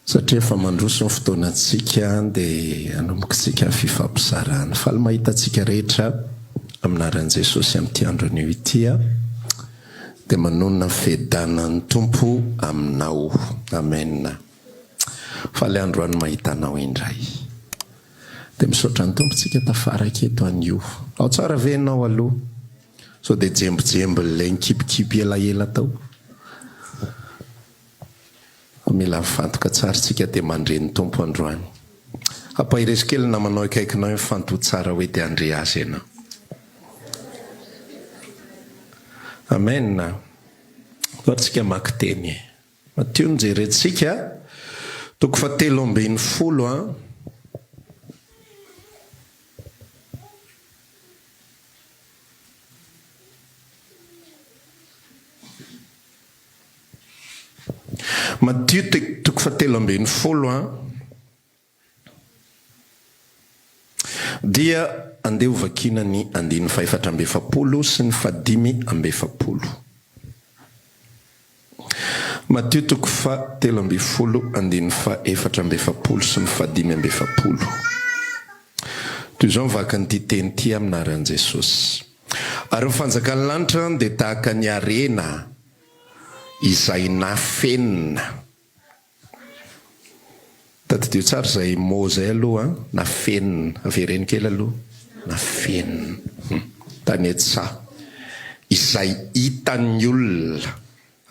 Satria efa mandroso ny fotoanantsika dia hanombokintsika ny fifampizarana. Faly mahita antsika rehetra amin'ny anaran'i Jesosy amin'ity andro anio ity aho. Dia manonona ny fiadanan'ny Tompo aminao. Amen. Faly androany mahita anao indray. Dia misaotra ny Tompo tsika tafaraka eto anio. Ao tsara ve ianao aloha? Sao dia jembojembon'ilay nikipikipy elaela tao? Fa mila mifantoka tsara tsika dia mandre ny Tompo androany. Ampaherezo kely ny namanao akaikinao hoe mifantoha tsara hoe dia handre Azy ianao. Amen. Ndao tsika maka teny e. Matio no jerentsika, toko fahatelo ambinifolo an. Matio toko fahatelo ambinifolo an, dia andeha ho vakiana ny andininy fahefatra amby efapolo sy ny fahadimy amby efapolo. Matio toko fahatelo ambinifolo andininy fahefatra amby efapolo sy ny fahadimy amby efapolo. Toy izao ny vakin'ity teny ity amin'ny anaran'i Jesosy. Ary ny fanjakan'ny lanitra dia tahaka ny harena izay nafenina. Tadidio tsara izay mot izay aloha an, nafenina. Avereno kely aloha. Nafenina. Tany an-tsaha. Izay hitan'ny olona.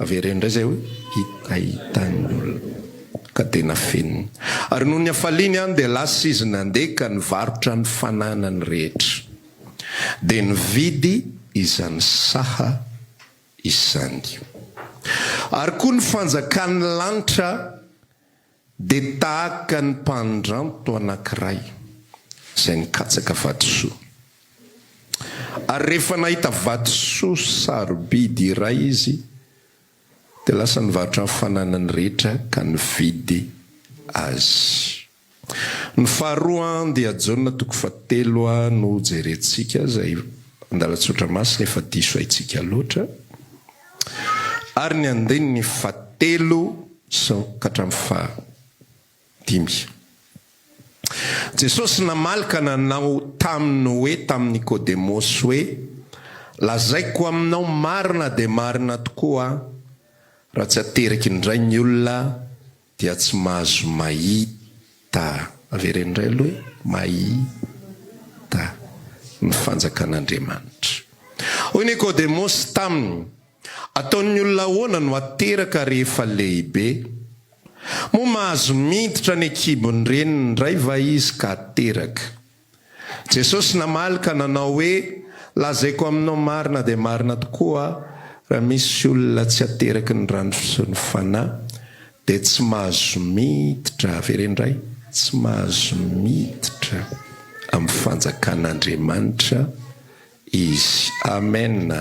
Avereno indray izay hoe hitahitan'ny olona. Ka dia nafeniny. Ary noho ny hafaliany an dia lasa izy nandeha ka nivarotra ny fananany rehetra. Dia nividy izany saha izany. Ary koa ny fanjakan'ny lanitra dia tahaka ny mpandranto anankiray izay nikatsaka vatosoa. Ary rehefa nahita vatosoa sarobidy iray izy, dia lasa nivarotra ny fananany rehetra ka nividy azy. Ny faharoa dia Jaona toko fahatelo no jerentsika, izay andalan-tsotra masina efa diso haintsika loatra, ary ny andininy fahatelo sy ka hatramin'ny fahadimy. Jesosy namaly ka nanao taminy hoe tamin'i Nikodemosy hoe, Lazaiko aminao marina dia marina tokoa, raha tsy ateraky indray ny olona dia tsy mahazo mahita, avereno indray aloha e, mahita ny fanjakan'Andriamanitra. Hoy Nikodemosy taminy, Ataon'ny olona ahoana no ateraka rehefa lehibe? Moa mahazo miditra any an-kibon'ny reniny indray va izy ka ateraka? Jesosy namaly ka nanao hoe, Lazaiko aminao marina dia marina tokoa, raha misy olona tsy ateraky ny rano sy ny Fanahy, dia tsy mahazo miditra, avereno indray, tsy mahazo miditra amin'ny fanjakan'Andriamanitra izy. Amen.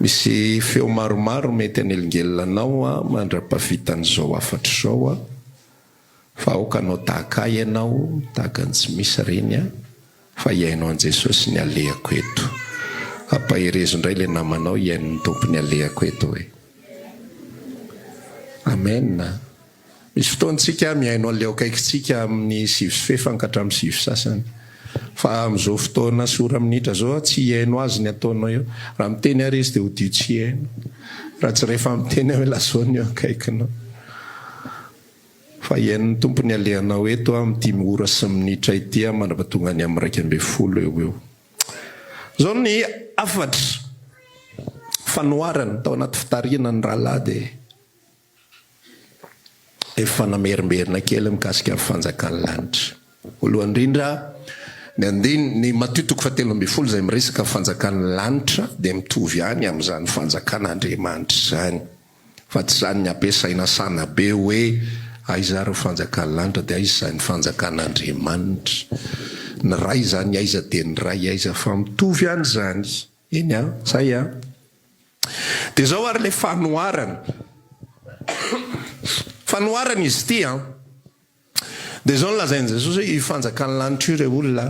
Misy feo maromaro mety hanelingelina anao mandra-pahavitan'izao hafatra izao. Fa aoka hanao tahaka ahy ianao, tahaka ny tsy misy reny an, fa hihaino an'i Jesosy ny alehako eto. Ampaherezo indray ilay namanao hihaino ny Tompo ny alehako eto hoe. Amen. Misy fotoana tsika mihaino an'ilay eo akaikintsika amin'ny sivy sy fefany ka hatramin'ny sivy sasany. Fa amin'izao fotoana sy ora minitra izao tsy hihaino azy ny ataonao eo. Raha miteny ary izy dia odio tsy hihaino. Raha tsy rehefa miteny aho hoe lazao ny eo akaikinao. Fa hihaino ny Tompo ny alehanao eto aho amin'ity ora sy minitra ity aho mandrapatonga ny amin'ny 11 eo ho eo. Izao ny hafatra, fanoharana, tao anaty fitarihana ny rahalahy dia efa namerimberina kely mikasika ny fanjakan'ny lanitra. Voalohany indrindra, ny andininy, ny Matio toko fahatelo ambin'ny folo izay miresaka ny fanjakan'ny lanitra dia mitovy ihany amin'izany fanjakan'Andriamanitra izany. Fa tsy izany ny ampiasaina sana be hoe aiza ary ny fanjakan'ny lanitra dia aiza izany fanjakan'Andriamanitra. Ny Ray izany aiza dia ny Ray aiza fa mitovy ihany izany. Eny an, zay an. Dia izao ary ilay fanoharana. Fanoharana izy ity an. Dia izao no lazain'i Jesosy hoe, io fanjakan'ny lanitra io re olona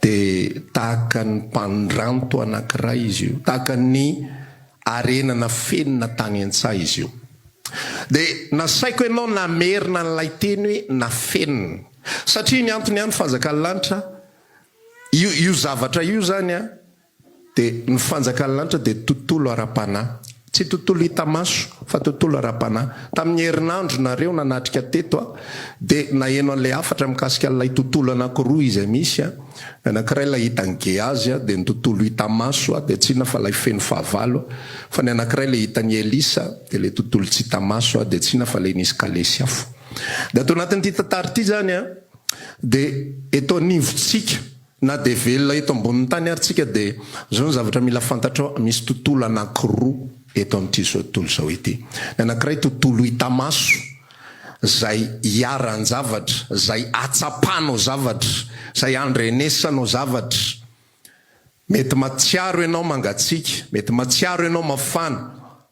dia tahaka ny mpandranto anankiray izy io, tahaka ny harena nafenina tany an-tsaha izy io. Dia nasaiko ianao namerina an'ilay teny hoe nafenina. Satria ny antony ihany fanjakan'ny lanitra, io io zavatra io izany an, dia ny fanjakan'ny lanitra dia tontolo ara-panahy. Tsy tontolo hita maso fa tontolo ara-panahy. Tamin'ny herinandro nareo nanatrika teto aho dia naheno an'ilay hafatra mikasika an'ilay tontolo anankiroa izay misy an. Ny anankiray ilay hitan'i Gehazy dia ny tontolo hita maso dia tsy inona fa ilay feno fahavalo, fa ny anankiray ilay hitan'i Elisa dia ilay tontolo tsy hita maso dia tsy inona fa ilay nisy kalesy afo. Dia ato anatin'ity tantara ity izany dia eto anivontsika na dia velona eto ambonin'ny tany ary tsika dia izao ny zavatra mila fantatrao, misy tontolo anankiroa eto amin'ity izao tontolo izao ity. Ny anankiray tontolo hita maso izay iharan-javatra, izay ahatsapanao zavatra, izay andrenesanao zavatra. Mety mahatsiaro ianao mangatsiaka, mety mahatsiaro ianao mafana,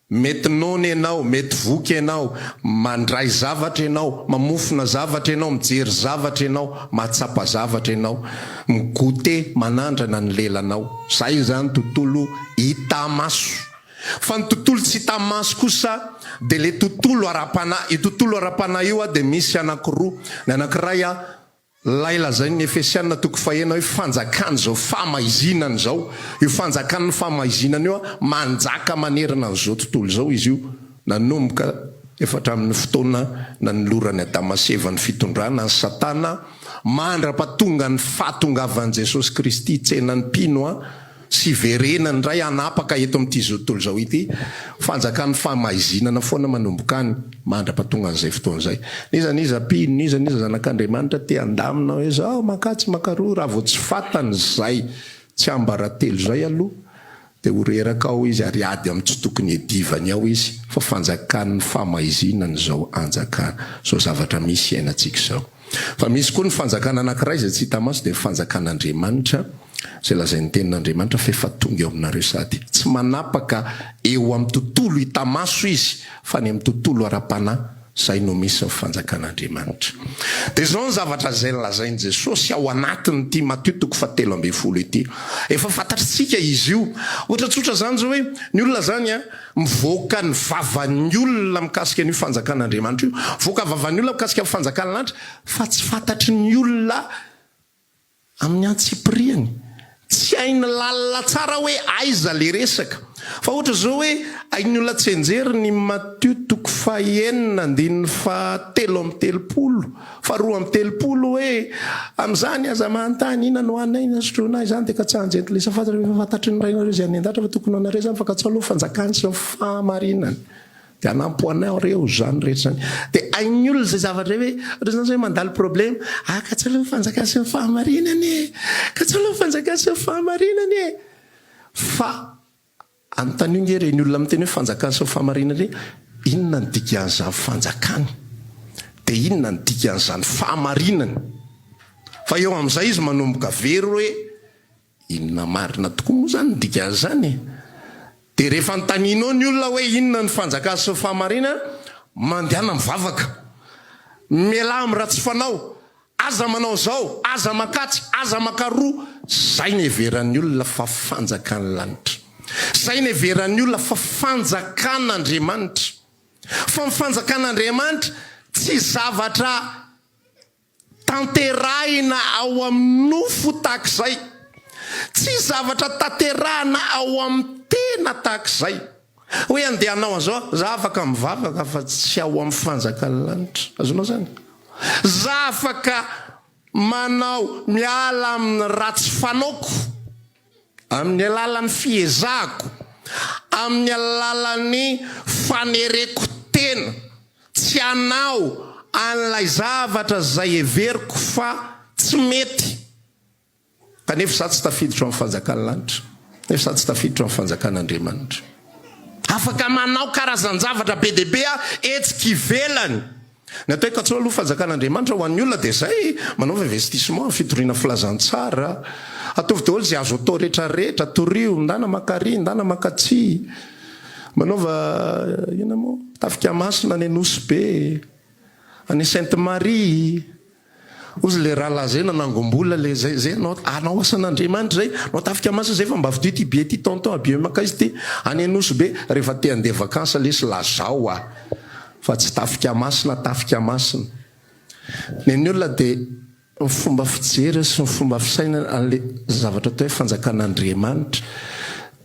mety noana ianao, mety voky ianao, mandray zavatra ianao, mamofona zavatra ianao, mijery zavatra ianao, mahatsapa zavatra ianao, mi-goûter, manandrana ny lelanao. Izay izany tontolo hita maso. Fa ny tontolo tsy hita maso kosa dia ilay tontolo ara-panahy. Io tontolo ara-panahy io dia misy anankiroa. Ny anankiray ilay lazain'ny Efesiana toko fahenina hoe fanjakan'izao fahamaizinana izao. Io fanjakan'ny fahamaizinana io manjaka manerana an'izao tontolo izao izy io nanomboka efa hatramin'ny fotoana nanoloran'i Adama sy Eva ny fitondrana an'i Satana mandra-pahatongan'ny fahatongavan'i Jesosy Kristy hitsena ny mpino sy hiverenany indray hanapaka eto amin'ity izao tontolo izao ity, fanjakan'ny fahamaizinana foana manomboka any mandra-pahatongan'izay fotoana izay. N'iza n'iza mpino, n'iza n'iza zanak'Andriamanitra te handamina hoe izao mankatsy mankaroa, raha vao tsy fantany izay tsiambaratelo izay aloha dia ho reraka ao izy ary hiady amin'ny tsy tokony hiadivany ao izy fa fanjakan'ny fahamaizinana izao anjakana izao zavatra misy iainantsika izao. Fa misy koa ny fanjakana anankiray izay tsy hita maso dia ny fanjakan'Andriamanitra izay lazain'ny tenin'Andriamanitra fa efa tonga eo aminareo sady tsy manapaka eo amin'ny tontolo hita maso izy fa any amin'ny tontolo ara-panahy izay no misy ny fanjakan'Andriamanitra. Dia izao ny zavatra izay lazain'i Jesosy ao anatin'ity Matio toko fahatelo ambin'ny folo ity. Efa fantatritsika izy io. Ohatra tsotra izany izao hoe ny olona izany an, mivoaka ny vavan'ny olona mikasika an'io fanjakan'Andriamanitra io, mivoaka vavan'ny olona mikasika ny fanjakan'ny lanitra fa tsy fantatry ny olona Amin'ny antsipiriany. Tsy hainy lalina tsara hoe aiza le resaka. Fa ohatra zao hoe hain'ny olona tsianjery ny Matio toko fahenina andininy fahatelo amby telopolo, faharoa amby telopolo hoe amin'izany aza manontany inona no haninay na sotroinay izany dia katsahan jentilisa fantatra fa efa fantatry ny Rainareo izay any an-danitra fa tokony ho anareo izany fa katsaho aloha ny fanjakany sy ny fahamarinany. Dia hanampy ho anareo izany rehetra izany. Dia hain'ny olona izay zavatra izay hoe, ohatra izany izao hoe mandalo problema, ah ka tsy aleo ny fanjakana sy ny fahamarinana e! Ka tsy aleo ny fanjakana sy ny fahamarinana e! Fa anontanio nge ireny olona miteny hoe fanjakana sy ny fahamarinana ireny, inona ny dikan'izany fanjakana? Dia inona ny dikan'izany fahamarinana? Fa eo amin'izay izy manomboka very hoe, Inona marina tokoa moa izany ny dikan'izany e? Dia rehefa anontanianao ny olona hoe inona ny fanjakana sy ny fahamarinana, mandehana mivavaka. Mialà amin'ny ratsy fanao. Aza manao izao, aza mankatsy, aza mankaroa. Izay no heveran'ny olona fa fanjakan'ny lanitra. Izay no heveran'ny olona fa fanjakan'Andriamanitra. Fa ny fanjakan'Andriamanitra tsy zavatra Tanterahina ao amin'ny nofo tahak'izay. Tsy zavatra tanterahina ao amin'ny tena tahak'izay. Hoe andeha hanao an'izao aho, za afaka mivavaka fa tsy ao amin'ny fanjakan'ny lanitra. Azonao izany? Za afaka manao miala amin'ny ratsy fanaoko. Amin'ny alalan'ny fiezahako, amin'ny alalan'ny fanereko tena tsy hanao an'ilay zavatra izay heveriko fa tsy mety, kanefa izaho tsy tafiditra ao amin'ny fanjakan'ny lanitra, nefa izaho tsy tafiditra ao amin'ny fanjakan'Andriamanitra. Afaka manao karazan-javatra be dia be aho hetsika ivelany. Ny atao hoe katsaho aloha fanjakan'Andriamanitra ho an'ny olona dia izay, manaova investissement amin'ny fitoriana filazantsara, ataovy daholo izay azo atao rehetra rehetra, torio, ndana maka ary, ndana maka atsy, manaova inona moa, tafika masina any Nosy Be, any Sainte Marie. Ozy le rahalahy zay nanangom-bola le zay zay anao anao asan'Andriamanitra zay anao tafika masina zay fa mba vidio ty billet ty tonton billet mankaiza ty any Nosy Be rehefa te handeha vacances lesy lazao ah. Fa tsy tafika masina tafika masina. Ny an'ny olona dia ny fomba fijeriny sy ny fomba fisainany an'ilay zavatra atao hoe fanjakan'Andriamanitra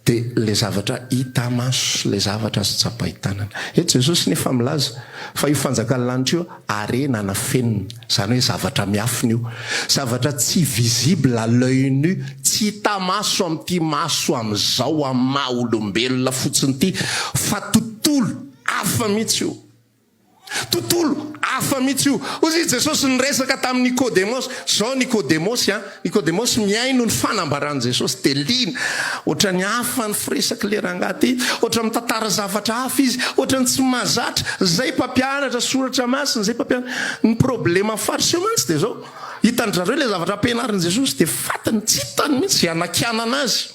dia ilay zavatra hita maso, ilay zavatra azo tsapain-tanana. Eto Jesosy nefa milaza fa io fanjakan'ny lanitra io harena nafenina, izany hoe zavatra miafina io, zavatra tsy visible à l'oeil nu, tsy hita maso amin'ity maso amin'izao amin'ny maha olombelona fotsiny ity fa tontolo hafa mihitsy io. Tontolo hafa mihitsy io. Hoy izy Jesosy niresaka tamin'i Nikodemosy. Izao Nikodemosy an, Nikodemosy mihaino ny fanambaran'i Jesosy dia liana. Ohatran'ny hafa ny firesak'ilay rangahy ity. Ohatran'ny mitantara zavatra hafa izy. Ohatran'ny tsy mahazatra. Izay mpampianatra soratra masina, izay mpampianatra. Ny problema fariseo mantsy dia izao, hitan-dry zareo ilay zavatra ampianarin'i Jesosy dia fatiny, tsy hitany mihitsy izay hanakianana azy.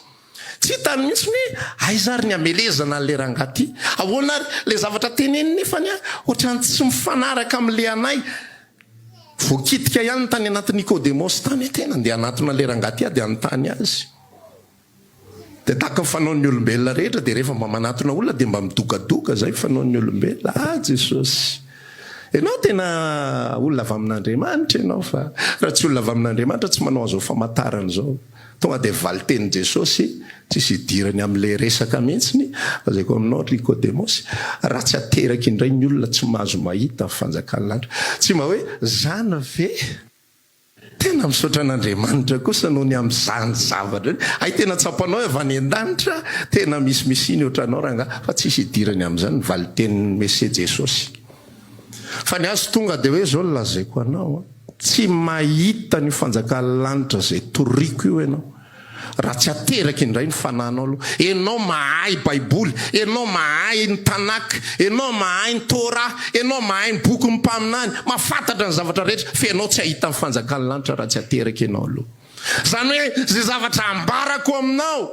Tsy hitany mihitsy hoe aiza ary ny hamelezana an'ilay rangahy ity. Ahoana ary ilay zavatra teneniny nefany an, ohatran'ny tsy mifanaraka amin'ilay anay. Voakitika ihany ny tany anaty Nikodemosy tany hoe tena andeha hanatona an'ilay rangahy ity aho dia hanontany azy. Dia tahaka ny fanaon'ny olombelona rehetra dia rehefa mba manatona olona dia mba midogadoga izay ny fanaon'ny olombelona. Ah Jesosy! Ianao tena olona avy amin'Andriamanitra ianao fa raha tsy olona avy amin'Andriamanitra tsy manao an'izao famantarana izao. Tonga dia valin-tenin'i Jesosy, tsisy idirany amin'ilay resaka mihitsy, Lazaiko aminao ry Nikodemosy, raha tsy ateraka indray ny olona tsy mahazo mahita ny fanjakan'ny lanitra. Tsy mba hoe zany ve? Tena misaotra an'Andriamanitra kosa noho ny amin'izany zavatra izany. Hay tena tsapanao hoe avy any an-danitra, tena misy Mesia ny ohatranao rangahy, fa tsisy idirany amin'izany ny valin-tenin'ny Mesia Jesosy. Fa ny azy tonga dia hoe izao no lazaiko anao an. Tsy mahita an'io fanjakan'ny lanitra izay toriko io ianao raha tsy ateraka indray ny fanahinao aloha. Ianao mahay baiboly, ianao mahay ny Tanakh, ianao mahay ny Torah, ianao mahay ny bokin'ny mpaminany, mahafantatra ny zavatra rehetra, fa ianao tsy hahita ny fanjakan'ny lanitra raha tsy ateraka ianao aloha. Izany hoe izay zavatra ambarako aminao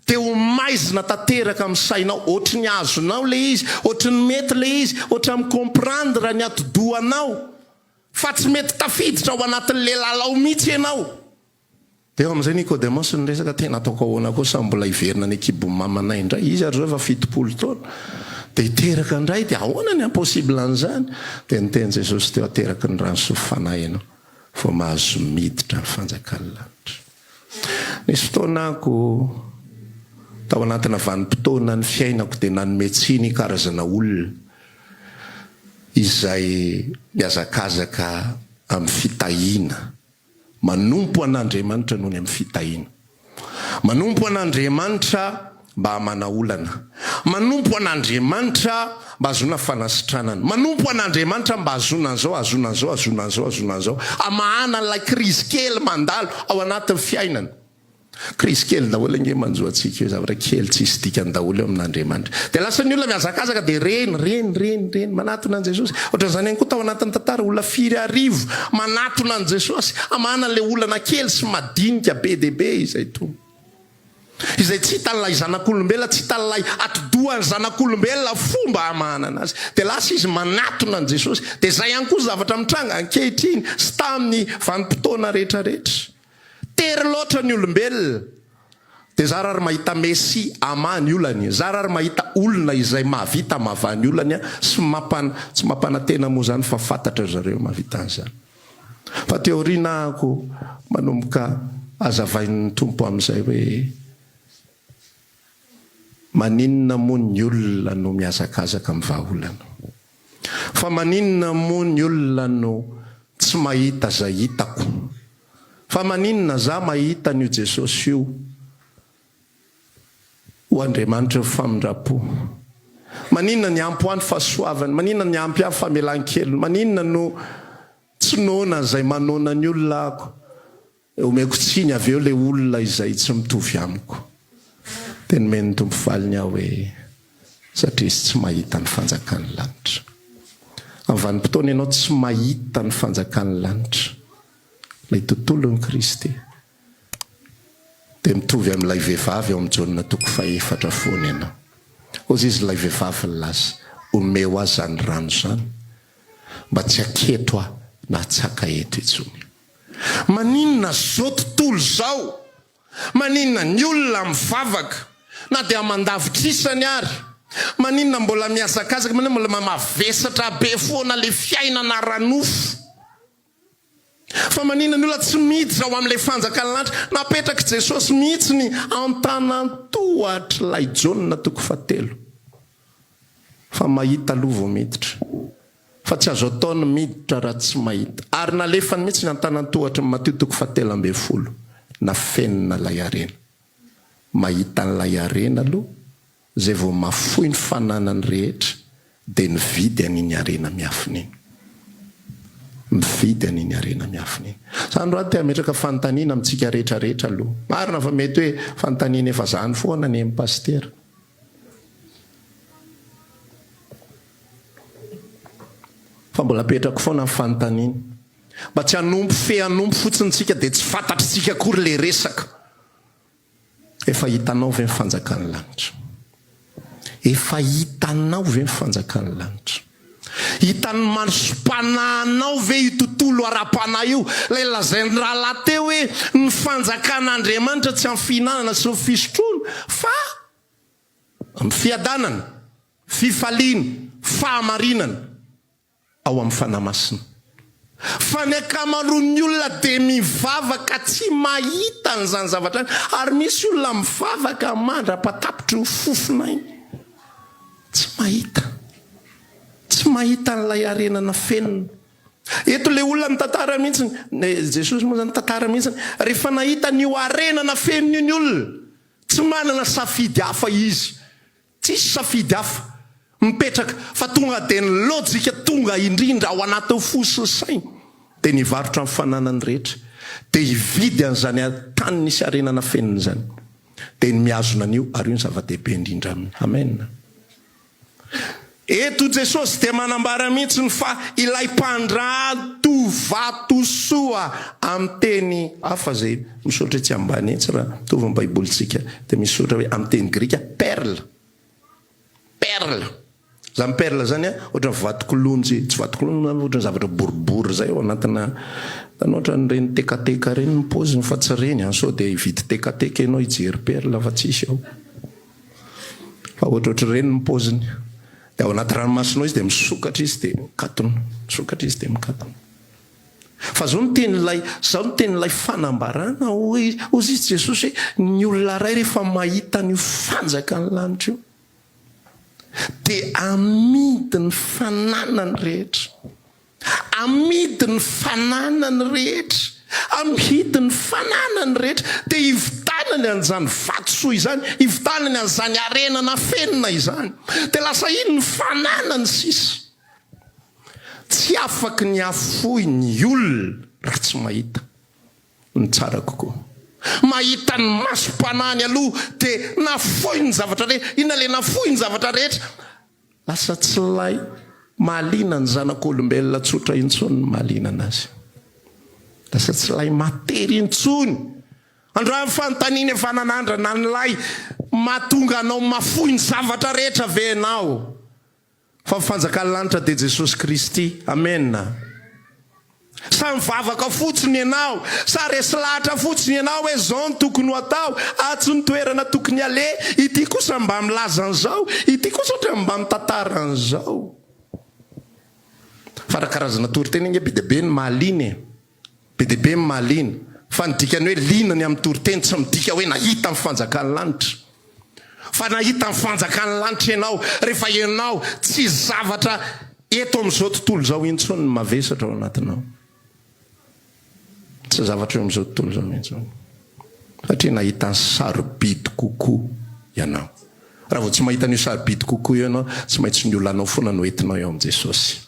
dia ho maizina tanteraka amin'ny sainao, ohatry ny azonao ilay izy, ohatry ny mety ilay izy, ohatry ny mi-comprendre ny atidohanao. Fa tsy mety tafiditra ao anatin'ilay lalao mihitsy ianao. Dia eo amin'izay Nikodemosy niresaka, tena ataoko ahoana koa sa mbola hiverina any an-kibon'ny mamanay indray? Izy ary izao efa 70 taona. Dia hiteraka indray, dia ahoana ny impossible an'izany? Dia niteny Jesosy teo, ateraky ny rano sy ny fanahy ianao vao mahazo miditra ny fanjakan'ny lanitra. Nisy fotoana aho tao anatina vanim-potoana ny fiainako dia nanome tsiny karazana olona. izay mihazakazaka amin'ny fitahiana, manompo an'Andriamanitra noho ny amin'ny fitahiana, manompo an'Andriamanitra mba hamana olana, manompo an'Andriamanitra mba hahazoana fanasitranana, manompo an'Andriamanitra mba hahazoana an'izao, hahazoana an'izao, hahazoana an'izao, hahazoana an'izao, hamahana an'ilay krizy kely mandalo ao anatin'ny fiainana. Krizy kely daholo ange manjo antsika io, zavatra kely tsisy dikany daholo eo amin'Andriamanitra. Dia lasa ny olona mihazakazaka dia reny, reny, reny, reny, manatona an'i Jesosy. Ohatran'izany ihany koa tao anatin'ny tantara, olona firy arivo manatona an'i Jesosy hamahana an'ilay olana kely sy madinika be dia be izay tonga. Izay tsy hitan'ilay zanak'olombelona, tsy hitan'ilay atidohan'ny zanak'olombelona fomba hamahanana azy. Dia lasa izy manatona an'i Jesosy. Dia izay ihany koa zavatra mitranga ankehitriny sy tamin'ny vanim-potoana rehetra rehetra. Tery loatra ny olombelona dia zara ary mahita Messie hamaha ny olany, zara ary mahita olona izay mahavita mahavaha ny olany sy mampan tsy mampanantena moa izany fa fantatra ry zareo mahavita an'izany. Fa aty aoriana ahako manomboka hazavain'ny Tompo amin'izay hoe maninona moa ny olona no mihazakazaka amin'ny vahaolana? Fa maninona moa ny olona no tsy mahita izay hitako? Fa maninona za mahita an'io Jesosy io ho Andriamanitry ny famindram-po? Maninona ny ampy ho ahy ny fahasoavany? Maninona ny ampy ahy ny famelan-kelony? Maninona no tsy noana izay manoana ny olona ako? Omeko tsiny avy eo ilay olona izay tsy mitovy amiko. Dia nomen'ny Tompo valiny aho hoe, Satria izy tsy mahita ny fanjakan'ny lanitra. Amin'ny vanim-potoana ianao tsy mahita ny fanjakan'ny lanitra, ilay tontolon'i Kristy, dia mitovy amin'ilay vehivavy ao amin'ny Jaona toko fahefatra foana ianao. Hoy izy ilay vehivavy nilaza, Omeo ahy izany rano izany, mba tsy haketo aho na tsy haka eto intsony. Maninona zao tontolo zao? Maninona ny olona mivavaka na dia aman-davitrisany ary? Maninona mbola mihazakazaka, maninona mbola mavesatra be foana le fiainana ara-nofo? Fa maninona ny olona tsy miditra ao amin'ilay fanjakan'ny lanitra? Napetrak'i Jesosy mihitsy ny antanan-tohatr'ilay Jaona toko fahatelo. Fa mahita aloha vao miditra. Fa tsy azo atao ny miditra raha tsy mahita. Ary nalefany mihitsy ny antanan-tohatry ny Matio toko fahatelo ambin'ny folo. Nafenina ilay harena. Mahita an'ilay harena aloha Izay vao mafoy ny fananany rehetra dia nividy an'iny harena miafina iny. Mividy an'iny harena miafina iny. Za androany te hametraka fanontaniana amintsika rehetra rehetra aloha. Marina fa mety hoe fanontaniana efa zany foana ny an'i Pasitera. Fa mbola apetrako foana ny fanontaniana. Mba tsy hanompo fe hanompo fotsiny tsika dia tsy fantatritsika akory le resaka. Efa hitanao ve ny fanjakan'ny lanitra? Efa hitanao ve ny fanjakan'ny lanitra? Hitan'ny masom-panahinao ve io tontolo ara-panahy io? Ilay lazain'ny rahalahy teo hoe ny fanjakan'Andriamanitra tsy amin'ny fihinanana sy ny fisotroana fa amin'ny fiadanana, fifaliana, fahamarinana. ao amin'ny Fanahy Masina. Fa ny ankamaroan'ny olona dia mivavaka tsy mahita an'izany zavatra izany, ary misy olona mivavaka mandra-patapitry ny fofon'ainy. Tsy mahita. Tsy mahita an'ilay harena nafenina. Eto ilay olona mitantara mihitsy, Jesosy moa izany mitantara mihitsy, rehefa nahita an'io harena nafenina io ny olona, tsy manana safidy hafa izy. Tsisy safidy hafa mipetraka fa tonga dia ny lojika tonga indrindra ao anatin'ny fo sy ny saina dia ny hivarotra ny fananany rehetra dia hividy an'izany tany nisy harena nafenina izany dia ny mihazona an'io ary io ny zava-dehibe indrindra aminy. Amen. Eto Jesosy dia manambara mihitsy ny fa ilay mpandranto vatosoa amin'ny teny hafa izay misoratra etsy ambany etsy raha mitovy ny baibolintsika dia misy soratra hoe amin'ny teny grika perle, perle. Izany perle izany an, ohatran'ny vatokilonjy, tsy vatokilonjy moa izany fa ohatran'ny zavatra boribory izay ao anatina, hitanao ohatran'ireny tekateka ireny ny paoziny fa tsy ireny an, sao dia hividy tekateka ianao hijery perle fa tsisy ao. Fa ohatrohatr'ireny ny paoziny. Dia ao anaty ranomasina ao izy dia misokatra izy dia mikatona. Misokatra izy dia mikatona. Fa zao no tenin'ilay, zao no tenin'ilay fanambarana, hoy hozy izy Jesosy hoe ny olona iray rehefa mahita an'io fanjakan'ny lanitra io dia amidy ny fananany rehetra. Amidy ny fananany rehetra, amidy ny fananany rehetra, dia hivitanany an'izany vatosoa izany, hivitanany an'izany harena nafenina izany. Dia lasa iny ny fananany sisa. Tsy afaky ny hafoy ny olona raha tsy mahita ny tsara kokoa. Mahita ny masom-panahiny aloha dia nafoiny ny zavatra rehetra. Inona ilay nafoiny ny zavatra rehetra? Lasa tsy ilay mahaliana ny zanak'olombelona tsotra intsony ny mahaliana anazy. Lasa tsy ilay matery intsony. Androany fanontaniana efa nanandrana an'ilay mahatonga anao mafoy ny zavatra rehetra ve ianao? Fa ny fanjakan'ny lanitra dia Jesosy Kristy. Amena. Sa mivavaka fotsiny ianao? Sa resy lahatra fotsiny ianao hoe izao no tokony ho atao, atsy ny toerana tokony haleha, ity kosa mba milaza an'izao, ity kosa ohatran'ny mba mitantara an'izao? Fa raha karazana toriteny ange be dia be ny mahaliana e! Be dia be ny mahaliana. Fa ny dikan'ny hoe liana ny amin'ny toriteny tsy midika hoe nahita ny fanjakan'ny lanitra. Fa nahita ny fanjakan'ny lanitra ianao rehefa ianao tsy zavatra eto amin'izao tontolo izao intsony ny mavesatra ao anatinao. Tsy zavatra eo amin'izao tontolo izao intsony. Satria nahita ny sarobidy kokoa ianao. Raha vao tsy mahita an'io sarobidy kokoa io ianao, tsy maintsy ny olanao foana no entinao eo amin'i Jesosy.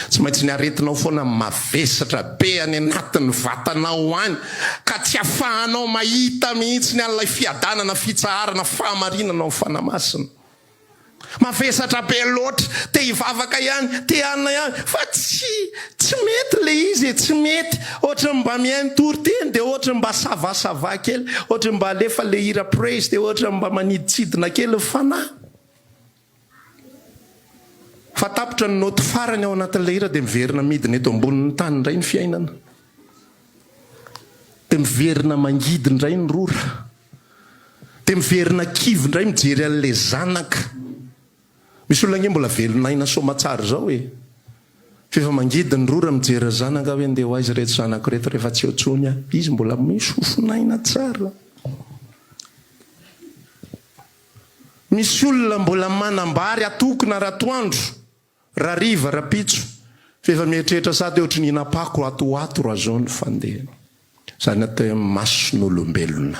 Tsy maintsy ny aretinao foana mavesatra be any anatin'ny vatanao any, ka tsy afahanao mahita mihitsy ny an'ilay fiadanana, fitsaharana, fahamarinana ao amin'ny Fanahy Masina. Mavesatra be loatra, te hivavaka ihany, te hanina ihany, fa tsy, tsy mety le izy e, tsy mety. Ohatran'ny mba mihaino toriteny dia ohatran'ny mba ça va ça va kely, ohatran'ny mba alefa le hira praise dia ohatran'ny mba manidintsidina kely ny fanahy. Fa tapitra ny note farany ao anatin'ilay hira dia miverina midina eto ambonin'ny tany indray ny fiainana. Dia miverina mangidy indray ny rora. Dia miverina kivy indray mijery an'ilay zanaka. Misy olona ange mbola velon'aina soamatsara izao e! F'efa mangidy ny rora mijery ny zanaka hoe ndeha ho aiza ireto zanako ireto rehefa tsy eo intsony aho. Izy mbola misy fofon'aina tsara. Misy olona mbola manambary atokona ratoandro, rariva, rapitso, f'efa mieritreritra sady ohatry ny hinam-pako ato ho ato raha zao ny fandehany. Izany atao hoe mason'olombelona.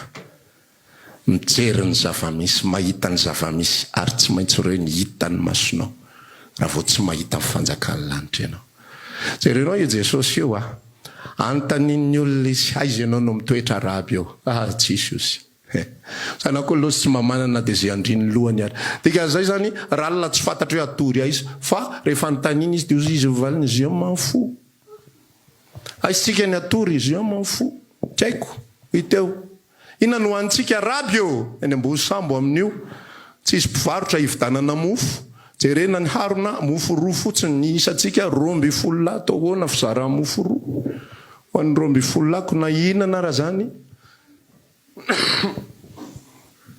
Mijery ny zava-misy, mahita ny zava-misy ary tsy maintsy ireo ny hitan'ny masonao raha vao tsy mahita ny fanjakan'ny lanitra ianao. Jerenao io Jesosy io a! Anontanian'ny olona izy, aiza ianao no mitoetra Raby ô? Ah, tsisy ozy. He. Zanak'olona ozy tsy mba manana na dia izay andrian'ny lohany ary. Dikan'izay izany, ralina tsy fantatra hoe hatory aiza. Fa rehefa anontaniana izy dia ozy izy ny valiny, je m'en fous. Aiza tsika ny hatory, je m'en fous. Tsy haiko. Hita eo. Inona no hanintsika raby ô? Eny ambony sambo amin'io. Tsisy mpivarotra hividanana mofo. Jerena ny harona, mofo roa fotsiny. Ny isantsika 12 lahy, atao ahoana fizarana mofo roa ho an'ny 12 lahy? Ko na hihinana ara zany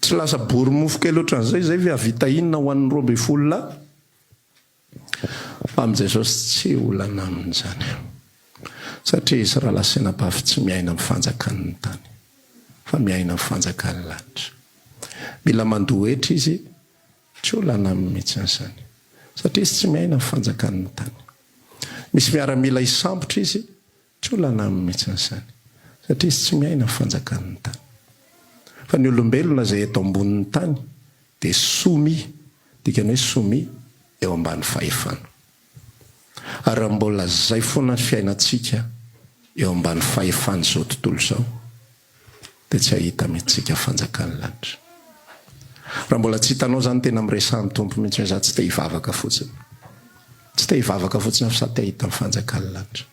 tsy lasa bory mofo kely ohatran'izay izay ve hahavita inona ho an'ny 12 lahy? Fa amin'i Jesosy tsy olana aminy izany. Satria izy rahalahy sy anabavy tsy miaina amin'ny fanjakan'ny tany, fa miaina amin'ny fanjakan'ny lanitra. Mila mandoa hetra izy, tsy olana aminy mihitsy izany. Satria izy tsy miaina amin'ny fanjakan'ny tany. Misy miaramila hisambotra izy, Tsy olana aminy mihitsy izany, satria izy tsy miaina ny fanjakan'ny tany. Fa ny olombelona izay eto ambonin'ny tany dia soumis, dikany hoe soumis eo ambany fahefana. Ary raha mbola izay foana ny fiainantsika eo ambany fahefan'izao tontolo izao, dia tsy hahita mihitsy tsika fanjakan'ny lanitra. Raha mbola tsy hitanao izany tena miresaha amin'ny Tompo mihitsy hoe za tsy te hivavaka fotsiny. Tsy te hivavaka fotsiny aho fa za te hahita ny fanjakan'ny lanitra.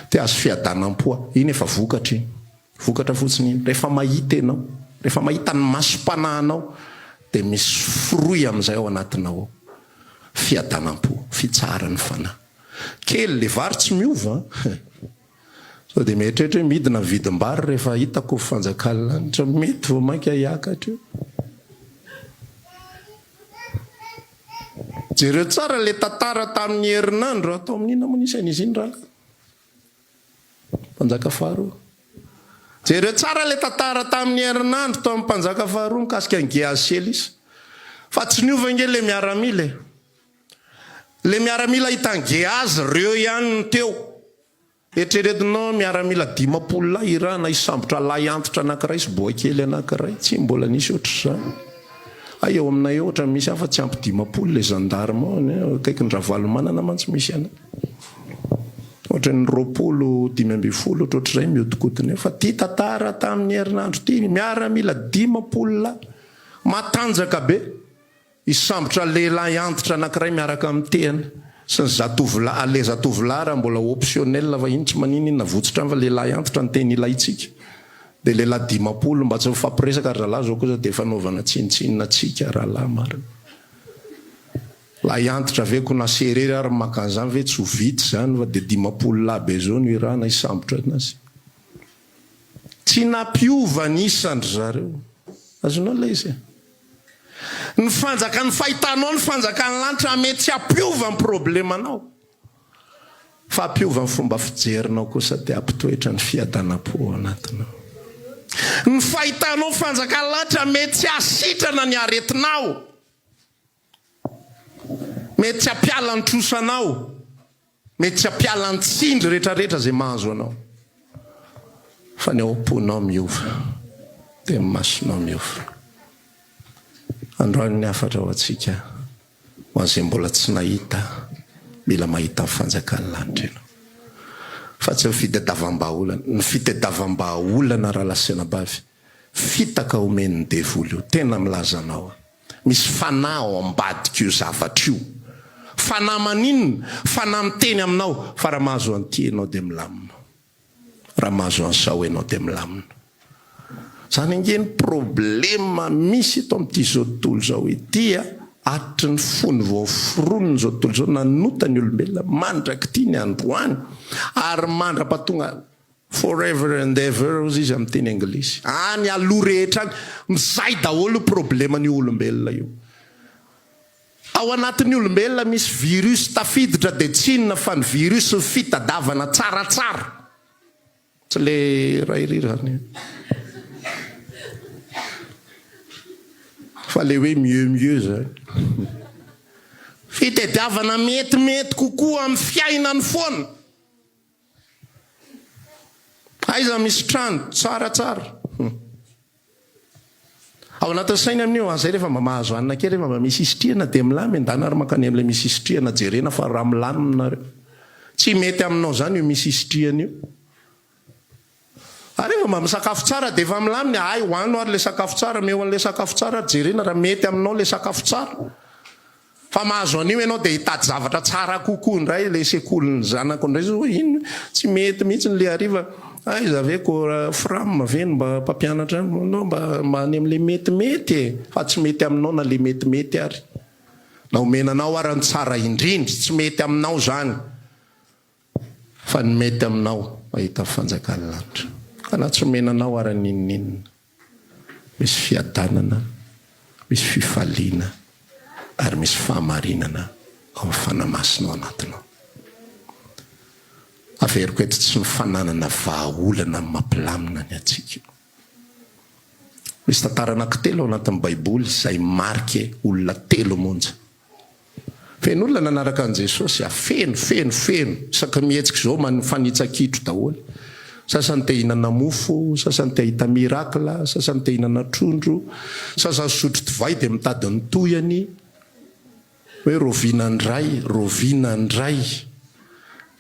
Te hahazo fiadanam-po aho. Iny efa vokatra iny. Vokatra fotsiny iny. Rehefa mahita ianao, rehefa mahita ny masom-panahinao dia misy fruit amin'izay ao anatinao ao. Fiadanam-po, fitsaharan'ny fanahy. Kely le vary tsy miova an. Sao dia mieritreritra hoe midina ny vidim-bary rehefa hitako ny fanjakan'ny lanitra. Mety vao mainka hiakatra io. Jereo tsara ilay tantara tamin'ny herinandro. Tao amin'ny inona moa nisy an'izy iny rahalahy? Mpanjaka faharoa. Jereo tsara ilay tantara tamin'ny herinandro tao amin'ny mpanjaka faharoa mikasika an'i Gehazy sy Elisa. Fa tsy niova ange ilay miaramila e. Ilay miaramila hitan'i Gehazy ireo ihany no teo. Eritreretinao miaramila 50 lahy irahana hisambotra lahy antitra anankiray sy boay kely anankiray. Tsy mbola nisy ohatr'izany. Hay eo aminay eo ohatran'ny misy hafa tsy ampy 50 le gendarme ao anie. Akaikin-dRavalomanana mantsy misy anay. Ohatran'ny 20, 15 ohatrohatr'izay mihodinkodina eo. Fa ity tantara tamin'ny herinandro ity, miaramila 50 lahy matanjaka be. Hisambotra lehilahy antitra anankiray miaraka amin'ny tehany sy ny zatovolahy, ah le zatovolahy raha mbola optionnel fa iny tsy manina iny navotsotra any fa lehilahy antitra no tena ilaintsika dia lehilahy 50 mba tsy mifampiresaka ry zalahy zao kosa dia fanaovana tsinontsinona antsika rahalahy marina. Lahy antitra ve ko na serery ary maka an'izany ve tsy ho vita izany fa dia 50 lahy be zao no irahana hisambotra anazy. Tsy nampiova ny isan-dry zareo. Azonao ilay izy e? Ny fanjakan'ny fahitanao ny fanjakan'ny lanitra mety tsy hampiova ny problemanao. Fa hampiova ny fomba fijerinao kosa dia hampitoetra ny fiadanam-po ao anatinao. Ny fahitanao ny fanjakan'ny lanitra mety tsy hahasitrana ny aretinao. Mety tsy hampiala ny trosanao. Mety tsy hampiala ny tsindry rehetrarehetra izay mahazo anao. Fa ny ao am-ponao miova, dia ny masonao miova. Androany ny hafatra ho antsika, ho an'izay mbola tsy nahita, mila mahita ny fanjakan'ny lanitra ianao. Fa tsy ny fitadiavam-bahaolana. Ny fitadiavam-bahaolana rahalahy sy anabavy, fitaka omen'ny devoly io. Tena milaza anao aho. Misy fanahy ao ambadik'io zavatra io. Fanahy maninona? Fanahy miteny aminao fa raha mahazo an'ity ianao dia milamina. Raha mahazo an'izao ianao dia milamina. Izany ange ny problema misy eto amin'ity izao tontolo izao ity a, hatry ny fony vao foronina izao tontolo izao, nanota ny olombelona mandrak'ity ny androany ary mandra-pahatonga Forever and ever hozy izy amin'ny teny anglisy. Any aloha rehetra any, mizay daholo io probleman'io olombelona io. Ao anatin'ny olombelona misy virus tafiditra dia tsy inona fa ny virus ny fitadavana tsaratsara. Tsy le iray iry zany fa le hoe mieux mieux zany. Fitadiavana metimety kokoa amin'ny fiainany foana. Aiza misy trano tsaratsara. Ao anatin'ny sainy amin'io an, zay rehefa mba mahazo hanina kely, rehefa mba misy isitrihana dia milamy, ndana ary mankany amin'ilay misy isitrihana jerena fa raha milamina nareo. Tsy mety aminao zany io misy isitrihana io. Ary rehefa mba misakafo tsara dia efa milamina, hay hoano ary ilay sakafo tsara, omeo an'ilay sakafo tsara ary jerena raha mety aminao ilay sakafo tsara. Fa mahazo an'io ianao dia hitady zavatra tsara kokoa indray ilay sekolin'ny zanako indray zao inn tsy mety mihitsy le hariva aiza ve ko fram ve no mba mpampianatra anao mba mba any amin'le metimety e fa tsy mety aminao na le metimety ary na omena anao ara ny tsara indrindra tsy mety aminao zany Fa ny mety aminao mahita fanjakan'ny lanitra. Ka na tsy omena anao ara n'inon'inona, misy fiadanana, misy fifaliana ary misy fahamarinana ao amin'ny Fanahy Masina ao anatinao. Averiko eto, tsy ny fananana vahaolana no mampilamina ny antsika. Misy tantara anankitelo ao anatin'ny Baiboly izay marque olona telo monja. Feno olona nanaraka an'i Jesosy ah, feno, feno, feno, isaky ny mihetsika izao mifanitsa-kitro daholo. Sasany te hihinana mofo, sasany te hahita miracle, sasany te hihinana trondro, sasany misotro divay dia mitady ny tohiny hoe roviana indray, roviana indray.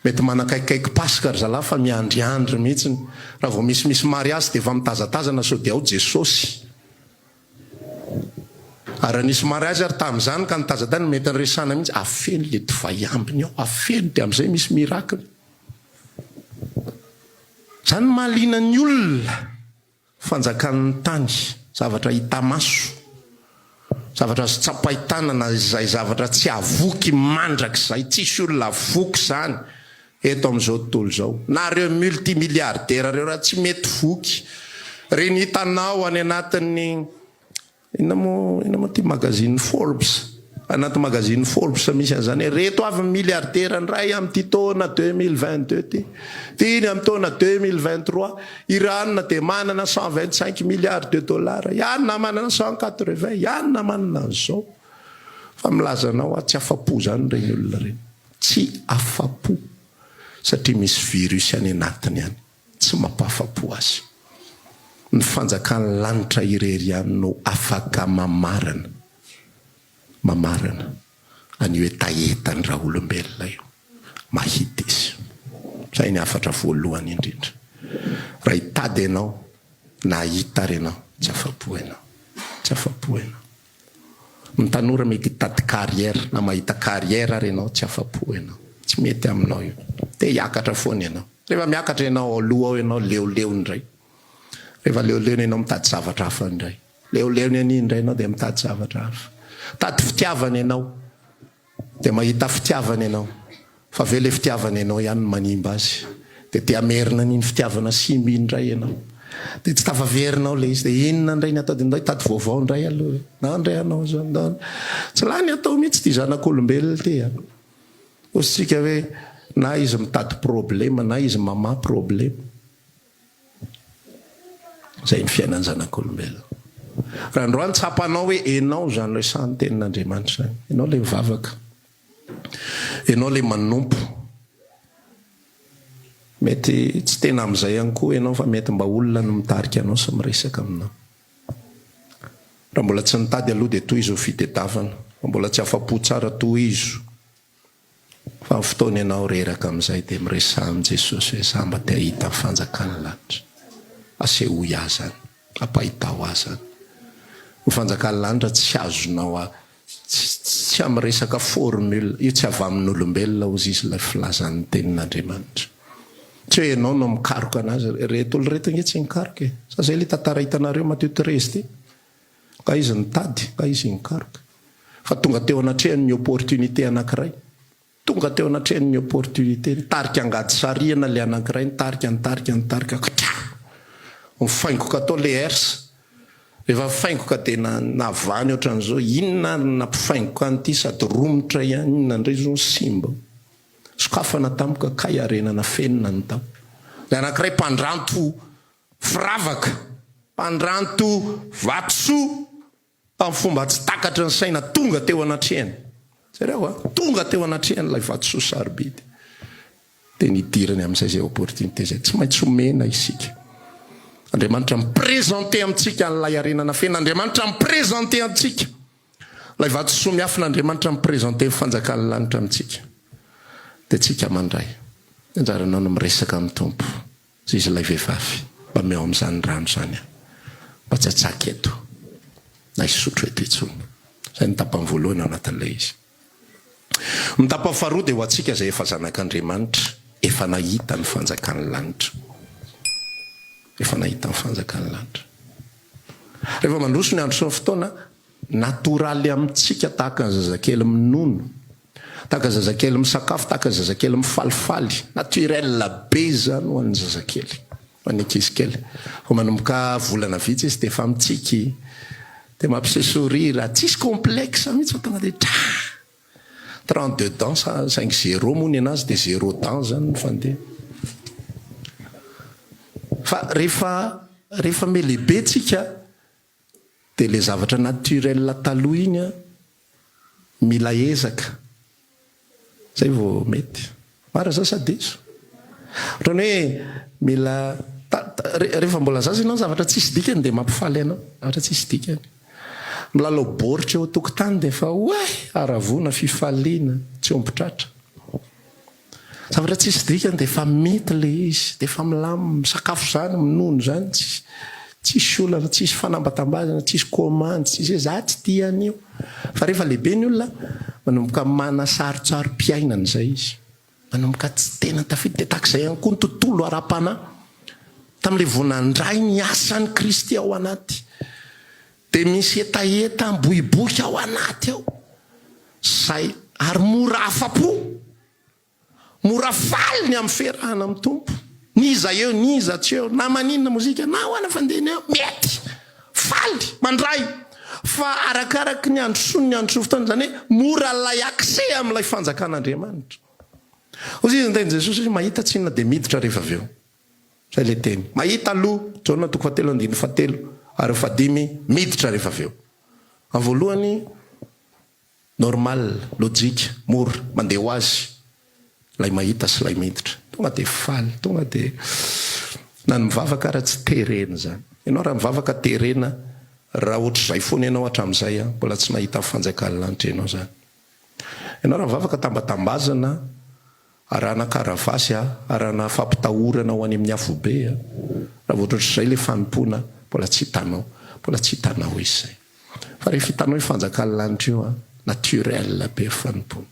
Mety manakaikikaiky Paska ry zalahy fa miandriandry mihitsy. Raha vao misimisy mariazy dia efa mitazatazana sao dia ao Jesosy. Ary raha nisy mariazy ary tamin'izany ka nitaza tany mety niresahana mihitsy, afeno le divay ambiny ao, afeno dia amin'izay misy miracle. Izany no mahaliana ny olona, fanjakan'ny tany, zavatra hita maso, zavatra azo tsapain-tanana izay zavatra tsy havoky mandrakizay, tsisy olona voky izany eto amin'izao tontolo izao. Na ireo multi-milliardaires ireo raha tsy mety voky. Ireny hitanao any anatin'ny inona moa inona moa ity magazine Forbes? Anaty magazine Forbes misy an'izany hoe ireto avy ny milliardaires indray amin'ity taona 2022 ity. Ity ny amin'ny taona 2023. I Ranona dia manana 125 milliards de dollars. I anona manana 180, i anona manana an'izao. Fa milaza anao aho tsy afa-po izany ireny olona ireny. Tsy afa-po satria misy virus any anatiny any tsy mampahafa-po azy. Ny fanjakan'ny lanitra irery ihany no afaka mamarana mamarana an'io hetahetan'ny raolombelona io. Mahita izy. Izay ny hafatra voalohany indrindra. Raha hitady ianao na hahita ary ianao, tsy afa-po ianao. Tsy afa-po ianao. Ny tanora mety hitady carrière na mahita carrière ary ianao tsy afa-po ianao. Tsy mety aminao io. Te hiakatra foana ianao. Rehefa miakatra ianao ao aloha ao ianao leoleo indray. Rehefa leoleony ianao mitady zavatra hafa indray. Leoleony an'iny indray ianao dia mitady zavatra hafa. Mitady fitiavana ianao. Dia mahita fitiavana ianao, fa avy eo ilay fitiavana ianao ihany no manimba azy. Dia te hamerina an'iny fitiavana simba iny indray ianao. Dia tsy tafaverina ao ilay izy. Dia inona indray ny atao? Dia ndao hitady vaovao indray aloha e. Ndao indray hanao izao, ndao. Tsy lany atao mihitsy ity zanak'olombelona ity a. Hoy isika hoe na izy mitady problema na izy mamaha problema. Izay ny fiainan'ny zanak'olombelona. Raha androany tsapanao hoe enao izany resahan'ny tenin'Andriamanitra izany. Enao ilay mivavaka. Enao ilay manompo. Mety tsy tena amin'izay ihany koa ianao fa mety mba olona no mitarika anao sy miresaka aminao. Raha mbola tsy nitady aloha dia tohizo ny fitedavana. Raha mbola tsy afa-po tsara tohizo. Fa ny fotoana ianao reraka amin'izay dia miresaha amin'i Jesosy hoe za mba te hahita ny fanjakan'ny lanitra. Asehoy ahy izany. Ampahitao ahy izany. Ny fanjakan'ny lanitra tsy azonao a tsy tsy amin'ny resaka formule. Io tsy avy amin'olombelona hozy izy ilay filazan'ny tenin'Andriamanitra. Tsy hoe ianao no mikaroka anazy. Ireto olona ireto ange tsy nikaroka e. Sa izay ilay tantara hitanareo Matio treize ity? Nga izy nitady, nga izy nikaroka. Fa tonga teo anatrehany ny opportunité anankiray. Tonga teo anatrehany ny opportunité. Nitarika angady sarihana ilay anankiray, nitarika, nitarika, nitarika, ktra! Mifaingoka tao ilay herse. Rehefa mifaingoka dia navahany ohatran'izao, inona ary no nampifaingoka an'ity sady romotra ihany, inona indray izao no simba ao. Sokafana tampoka kay harena nafenina ny tao. Ilay anankiray mpandranto firavaka, mpandranto vatosoa. Tamin'ny fomba tsy takatry ny saina tonga teo anatrehany. Jereo a! Tonga teo anatrehany ilay vatosoa sarobidy. Dia nidirany amin'izay izay opportunité izay. Tsy maintsy omena isika. Andriamanitra mi-présenter amintsika an'ilay harena nafenina. Andriamanitra mi-présenter antsika ilay vatosoa miafina. Andriamanitra mi-présenter ny fanjakan'ny lanitra amintsika. Dia tsika mandray. Anjaranao ny miresaka amin'ny Tompo. Hoy izy ilay vehivavy, Mba omeo amin'izany rano izany aho, mba tsy hatsaka eto, na hisotro eto intsony. Izay no tapany voalohany ao anatin'ilay izy. Ny tapany faharoa dia ho antsika izay efa zanak'Andriamanitra, efa nahita ny fanjakan'ny lanitra. Efa nahita ny fanjakan'ny lanitra. Rehefa mandroso ny andro sy ny fotoana, natoraly amintsika tahaka ny zazakely minono, Tahaka zazakely misakafo, tahaka zazakely mifalifaly. Naturel be izany ho an'ny zazakely, ho an'ny ankizy kely. Vao manomboka volana vitsy izy dia efa mitsiky, dia mampiseho sourire, tsisy complexe mihitsy fa tonga dia tra! 32 dents saingy zéro moa ny anazy dia zéro dent izany no fandeha. Fa rehefa rehefa mihalehibe tsika dia ilay zavatra naturel taloha iny an, Mila ezaka zay vao mety. Marina zany sa diso? Ohatran'ny hoe mila rehefa mbola zaza ianao zavatra tsisy dikany dia mampifaly anao, zavatra tsisy dikany. Milalao baoritra eo an-tokotany dia efa oay! Haravoana, fifaliana, tsy omby tratra. Zavatra tsisy dikany dia efa mety ilay izy, dia efa milamina, misakafo izany, minono izany, tsisy tsisy olana, tsisy fanambatambazana, tsisy commande, tsisy hoe za tsy tia an'io. Fa rehefa lehibe ny olona, manomboka manasarotsaro-piainana izay izy. Manomboka tsy tena tafiditra. Dia tahaka izay ihany koa ny tontolo ara-panahy. Tamin'ilay vao nandray ny asan'i Kristy ao anaty, dia misy hetaheta ambohibohika ao anaty ao. Izay ary mora afa-po. Mora faly ny amin'ny fiarahana amin'ny Tompo. N'iza eo n'iza tsy eo, na maninona mozika na ahoana fandehany eo, mety. Faly, mandray. Fa arakaraky ny androsoany ny androsoa fotoana, izany hoe mora ilay accès amin'ilay fanjakan'Andriamanitra. Hoy izy niteny Jesosy hoe mahita tsinona dia miditra rehefa avy eo. Izay ilay teny. Mahita aloha, Jaona toko fahatelo andininy fahatelo ary fahadimy, miditra rehefa avy eo. Amin'ny voalohany, Normal, lojika, mora, mandeha ho azy ilay mahita sy ilay miditra. Tonga dia faly, tonga dia na ny mivavaka ara tsy terena izany. Ianao raha mivavaka terena, raha ohatr'izay foana ianao hatramin'izay an, mbola tsy nahita ny fanjakan'ny lanitra ianao izany. Ianao raha mivavaka tambatambazana, arahana karavasy an, arahana fampitahorana ho any amin'ny afobe an, raha vao ohatrohatr'izay ilay fanompoana, mbola tsy hitanao, mbola tsy hitanao izy izay. Fa rehefa hitanao io fanjakan'ny lanitra io an, naturel be fanompoana.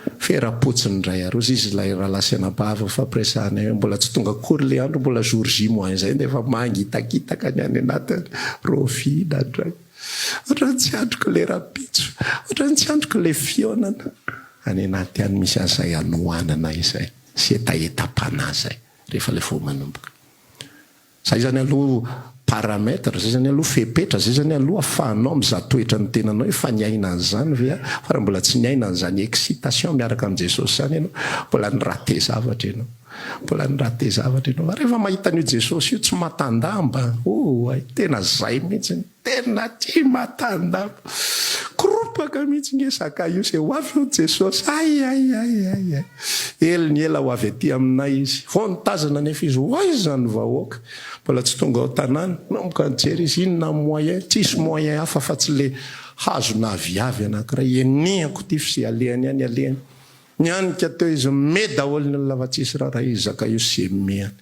Fera-potsiny indray ary ozy izy ilay rahalahy sy anabavy nifampiresahana eo, mbola tsy tonga akory ilay andro, mbola jour J moins un dia efa mangitakitaka ny any anatiny, rahoviana indray? Ohatran'ny tsy andriko ilay rahampitso, ohatran'ny tsy andriko ilay fihaonana. Any anaty any misy an'izay hanoanana izay sy hetahetam-panahy izay rehefa ilay vao manomboka. Zay zany aloha paramètre, zay zany aloha fepetra, zay zany aloha afahanao mizaha toetra ny tenanao hoe efa niaina an'izany ve aho? Fa raha mbola tsy niaina an'izany excitation miaraka amin'i Jesosy izany ianao, mbola ni-rater zavatra ianao. Mbola ni-rater zavatra ianao. Fa rehefa mahita an'io Jesosy io tsy mahatandamba, oay, tena zay mihitsy. Tena tsy mahatandamba. Koropaka mihitsy nge Zakaiosy e, ho avy eo Jesosy, hay hay hay hay hay. Ela ny ela ho avy aty aminay izy. Vao nitazana anefa izy, ho aiza ny vahoaka? Mbola tsy tonga ao tanàna. Nanomboka nijery izy, inona ny moyen? Tsisy moyen hafa fa tsy le hazo naviavy anankiray. Enihako ity f'izay alehany any alehany. Nianika teo izy me daholo ny olona fa tsisy raharaha izy Zakaiosy ze me any.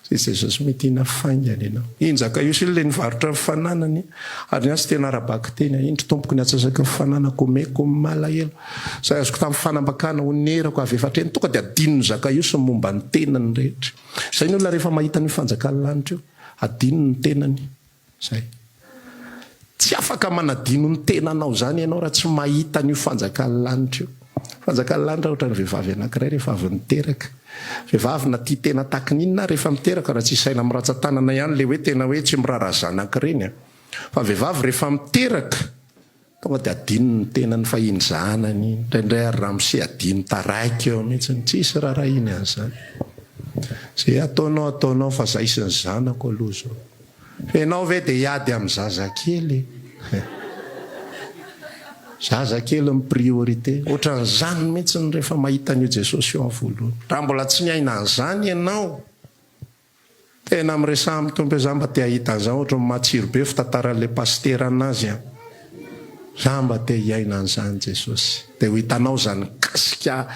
Zay Jesosy midina faingana ianao. Iny Zakaiosy iny le nivarotra ny fananany ary ny azy tena ara-bakiteny a. Indro tompoko ny atsasaky ny fananako omeko ny malahelo. Zay azoko tamin'ny fanambakana onerako avy efa hatreny. Tonga dia adinon'i Zakaiosy ny momba ny tenany rehetra. Zay ny olona rehefa mahita an'io fanjakan'ny lanitra io. Adinony ny tenany. Zay. Tsy afaka manadino ny tenanao zany ianao raha tsy mahita an'io fanjakan'ny lanitra io. Fanjakan'ny lanitra ohatran'ny vehivavy anankiray rehefa avy niteraka. Vehivavy na tia tena tahaky ny inona ary rehefa miteraka raha tsy isaina amin'ny ratsan-tanana ihany le hoe tena hoe tsy miraharaha zanaka ireny a. Fa ny vehivavy rehefa miteraka, tonga dia adinony ny tenany fa iny zanany iny. Indraindray ary ramose adino taraiky eo mihitsy, tsisy rarahiny an'izany. Izay ataonao ataonao fa zay sy ny zanako aloha izao. Fa ianao ve dia hiady amin'ny zazakely e? Zazakely ny priorité. Ohatran'izany mihitsy ny rehefa mahita an'io Jesosy io amin'ny voalohany. Raha mbola tsy niaina an'izany ianao, tena miresaha amin'ny Tompo hoe za mba te hahita an'izany, ohatran'ny matsiro be fitantaran'ilay pasitera anazy an. Za mba te hiaina an'izany Jesosy. Dia ho hitanao izany mikasika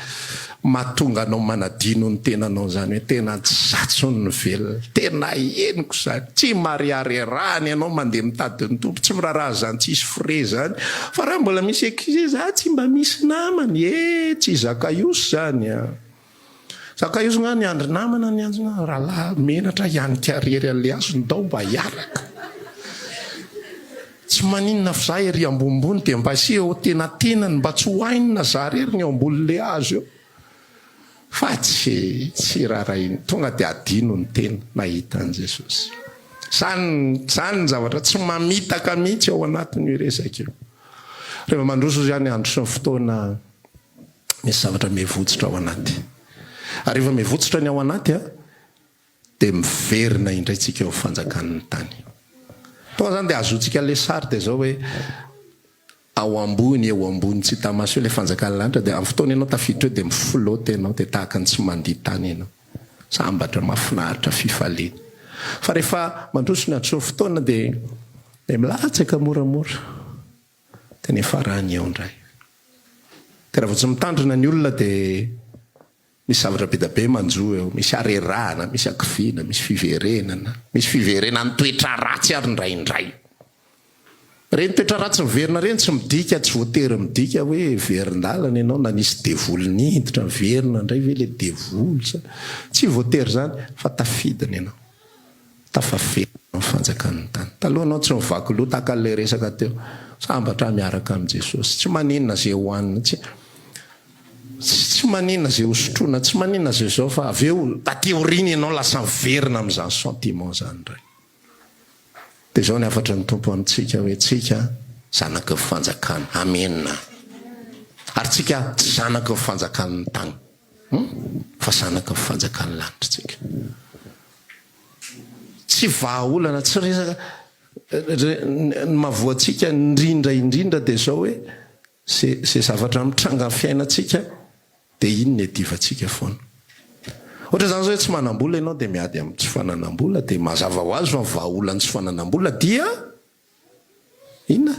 mahatonga anao manadino ny tenanao izany hoe tena tsy za tsony no velona. Tena henoko izany. Tsy mariarerahana ianao mandeha mitady ny Tompo. Tsy miraharaha izany tsisy frais izany. Fa raha mbola misy ankizy hoe za tsy mba misy namana. Eh tsy Zakaiosy izany an. Zakaiosy nga niandry namana niantso nga rahalahy menatra hianika rery an'le hazo ndao mba hiaraka. Tsy maninona fa za ery ambonimbony dia mba asia eo tenatenany mba tsy ho hainina za rery ny eo ambonin'le hazo eo. Fa tsy tsy rarahiny tonga dia adino ny tena nahita an'i Jesosy. Zany zany ny zavatra tsy mamitaka mihitsy ao anatin'io resaka io. Rehefa mandroso izy any andro sy ny fotoana Misy zavatra mihevotsitra ao anaty. Ary rehefa mihevotsitra ny ao anaty dia miverina indray tsika eo fanjakan'ny tany. Tonga zany dia ahazoantsika le sary dia zao hoe ao ambony eo ambony tsy hita maso eo le fanjakan'ny lanitra dia amin'ny fotoana ianao tafiditra eo dia mi-flotte ianao dia tahaka ny tsy mandia tany ianao. Sambatra, mahafinaritra, fifaliana. Fa rehefa mandroso ny andro sy ny fotoana dia dia milatsaka moramora. Dia niafarany eo indray. Dia raha vao tsy mitandrina ny olona dia misy zavatra be dia be manjo eo. Misy harerahana, misy hakiviana, misy fiverenana. Misy fiverenan'ny toetra ratsy ary indraindray. Ireny toetra ratsy miverina ireny tsy midika, tsy voatery midika hoe verin-dalana ianao na nisy devoly niditra, miverina indray ve ilay devoly sa. Tsy voatery izany fa tafidina ianao. Tafaverina ny fanjakan'ny tany. Taloha anao tsy nivaky loha tahaka an'ilay resaka teo. Sambatra aho miaraka amin'i Jesosy. Tsy maninona izay hohanina, tsy tsy maninona izay hosotroina, tsy maninona izay izao fa avy eo taty aoriana ianao lasa miverina amin'izany sentiment izany indray. Dia izao ny hafatry ny Tompo amintsika hoe tsika zanaky ny fanjakana. Amena. Ary tsika tsy zanaky ny fanjakan'ny tany. Hum? Fa zanaky ny fanjakan'ny lanitra tsika. Tsy vahaolana, tsy resaka, ny mahavoa antsika indrindra indrindra dia izao hoe, ze zavatra mitranga amin'ny fiainantsika dia iny no iadivantsika foana. Ohatra izany izao hoe tsy manam-bola ianao dia miady amin'ny tsy fananam-bola dia mazava ho azy fa ny vahaolan'ny tsy fananam-bola dia Inona?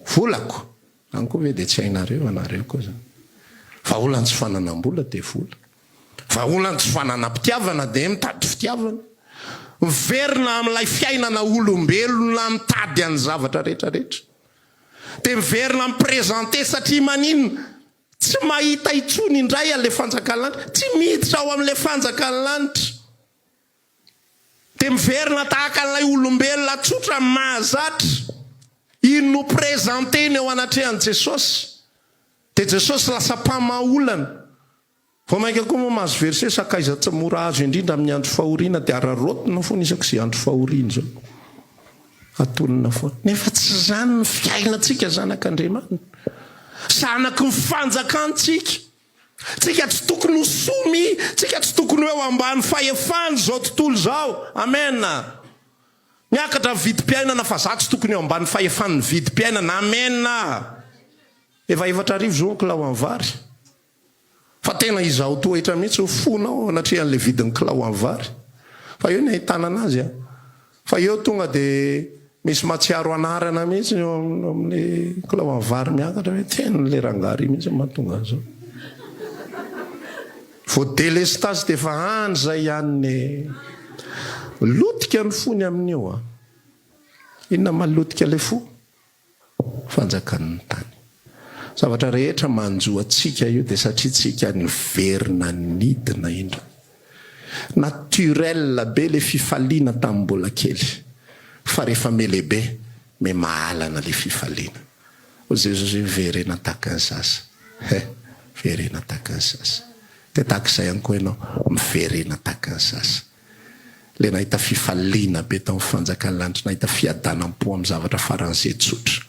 Volako! Any koa ve dia tsy hainareo, anareo koa izany. Vahaolan'ny tsy fananam-bola dia vola. Vahaolan'ny tsy fananam-pitiavana dia mitady fitiavana. Miverina amin'ilay fiainana olombelona mitady an'ny zavatra rehetra rehetra. Dia miverina mi-présenter satria maninona? Tsy mahita intsony indray an'ilay fanjakan'ny lanitra. Tsy miditra ao amin'ilay fanjakan'ny lanitra. Dia miverina tahaka an'ilay olombelona tsotra mahazatra, iny no présenter-ny eo anatrehan'i Jesosy. Dia Jesosy lasa mpamaha olana. Vao mainka koa moa mahazo verset sakaiza tsy mora azo indrindra amin'ny andro fahoriana dia araraotina foana isak'izay andro fahoriana izao. Atonina foana. Nefa tsy izany ny fiainantsika zanak'Andriamanitra. Zanaky ny fanjakantsika. Tsika tsy tokony ho soumis, tsika tsy tokony ho eo ambany fahefan izao tontolo izao. Amen. Miakatra ny vidim-piainana fa za tsy tokony eo ambany fahefan ny vidim-piainana. Amen. Efa 4000 izao ny kilao an'ny vary. Fa tena izaho toetra mihitsy ny fonao eo anatrehan'ilay vidin'ny kilao an'ny vary. Fa eo ny ahitana anazy an. Fa eo tonga dia misy mahatsiaro anarana mihitsy eo amin'ny kilaoan'ny vary miakatra hoe tena ilay rangahy ry mihitsy no mahatonga an'izao. Vao délestage dia efa any izay ihany ny lotika ny fony amin'io an. Inona maha lotika ilay fo? Fanjakan'ny tany. Zavatra rehetra manjo antsika io dia satria tsika niverina nidina indray. Naturel be le fifaliana tamin'ny mbola kely fa rehefa melehibe me mahalana le fifaliana. Hoy Jesosy hoe miverena tahaka ny zaza. He, miverena tahaka ny zaza. Dia tahaka izay ihany koa ianao, miverena tahaka ny zaza. Ilay nahita fifaliana be tao amin'ny fanjakan'ny lanitra, nahita fiadanam-po amin'ny zavatra faran'izay tsotra.